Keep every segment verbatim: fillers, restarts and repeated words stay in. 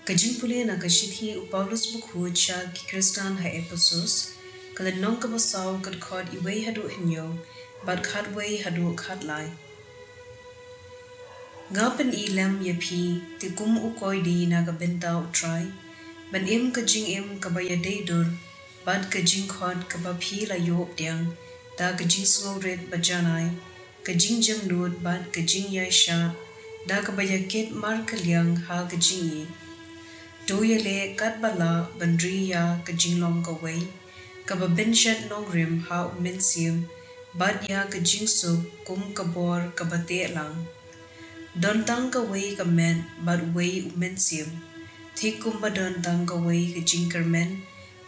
Ka jingpule na ka shithi u Paulus bakhuid sha ki Khristan ha Ephesus, ka lynnong kaba saw, ka dkhot wei haduh hynñiew bad khatwei haduh khatlai. Nga pyni lem ïa phi, te kum u koidi na ka bynta u Trai, ban im ka jingim kaba ïadei dur bad ka jingkhot kaba phi la ïoh pdiang da ka jingsngewrit bajanai, ka jingjemnud bad ka jingïaishah da kaba ïakit markylliang ha ka jingïeit. To ïaleh katba lah ban ri ïa ka jinglong kawei kaba bynshet nongrim ha u Mynsiem, bad ïa ka jingsuk kum ka bor kaba teh lang. Don tang kawei ka met bad uwei u Mynsiem, thik kumba don tang kawei ka jingkyrmen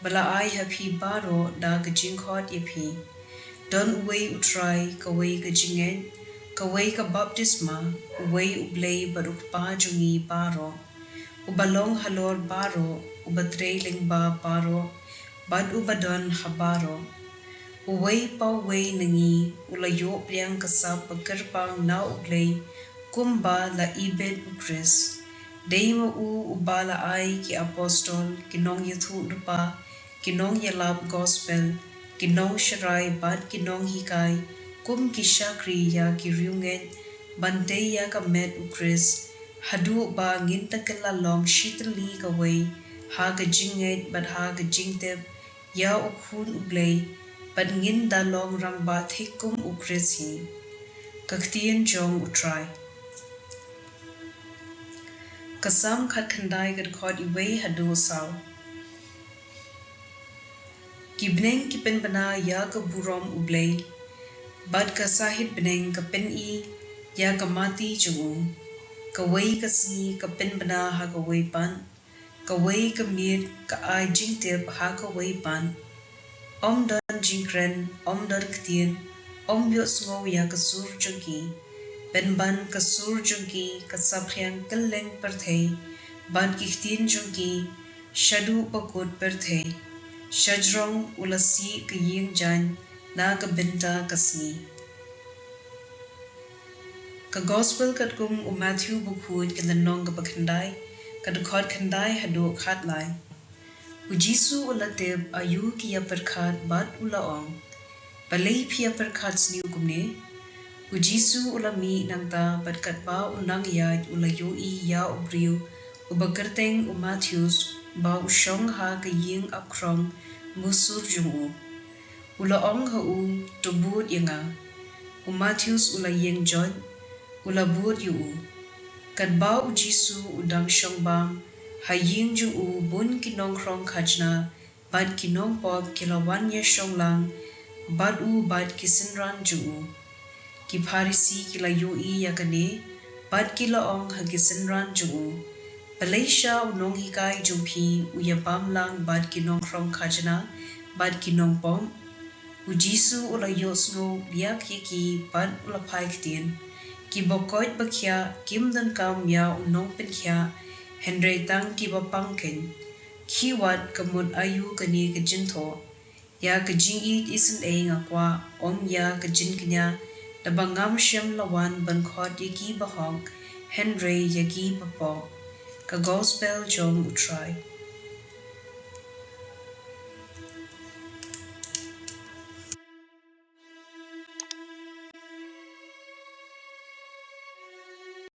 ba la ai ha phi baroh da ka jingkhot ïa phi. Don uwei u Trai, kawei ka jingngeit, kawei ka baptisma, uwei u Blei bad u Kpa jong ngi baroh, uba long halor baroh, uba trei lyngba baroh bad uba don ha baroh. Uwei pa uwei na ngi u la ïoh pdiang ka sap ba kyrpang na u Blei, kumba la ibit u Khrist. Dei ma u uba la ai ki apostol, ki nongïathuhlypa, ki nongïalap gospel, ki nongsharai bad ki nonghikai kum ki shakri ïa ki riewngeit, ban tei ïa ka met u Khrist, haduh ba ngin da kylla long shi tylli kawei ha ka jingngeit bad ha ka jingtip ïa u Khun u Blei, bad ngin da long rangbah thik kum u Khrist hi. Ka ktien jong u Trai. Ka Salm khatkhyndai, ka dkhot wei haduh saw. Ki bneng ki pynbna ïa ka burom u Blei, bad ka sahit bneng ka pyni ïa ka mati jong u. Kawei ka sngi ka pynbna ha kawei pat, kawei ka miet ka ai jingtip ha kawei pat. Ym don jingkren, ym don ktien, ym ïohsngew ïa ka sur jong ki. Pynban ka sur jong ki ka saphriang kylleng pyrthei, bad ki ktien jong ki shaduh bakut pyrthei. Shajrong u la sih ka ïing jaiñ na ka bynta ka sngi. Ka Gospel katkum u Matthew bakhuid, ka lynnong kaba khyndai, ka dkhot khyndai haduh khatlai. U Jisu u la tip aïu ki ïapyrkhat bad u la ong, "Balei phi ïapyrkhat sniew kumne?" U Jisu u la mih nangta bad katba u nang ïaid u la ïohi ïa u briew uba kyrteng u Matheus, ba u shong ha ka ïing ap khrong musur jong u. U la ong ha u, "To bud ïa nga." U Matheus u la ïeng joit, u la bud ïa u. Katba u Jisu u dang shong bam ha ïing jong u, bun ki nongkhrong khajna bad ki nongpop ki la wan ïashong lang bad u bad ki synran jong u. Ki Pharisi ki la ïohi ïa kane, bad ki la ong ha ki synran jong u, "Balei sha u nonghikai jong phi u ïabam lang bad ki nongkhrong khajna bad ki nongpop?" U Jisu u la ïohsngew biang ïa ki bad u la phai ktien, "Kiba koit ba khiah kim donkam ïa u nongpynkhiah, hynrei tang kiba pang keiñ. Khie wad ka mut aïu kane ka jingthoh. Ïa ka jingïeit isynei nga kwah, ym ïa ka jingkñia, naba ngam shym la wan ban khot ïa ki bahok, hynrei ïa ki bapop." Ka Gospel jong u Trai.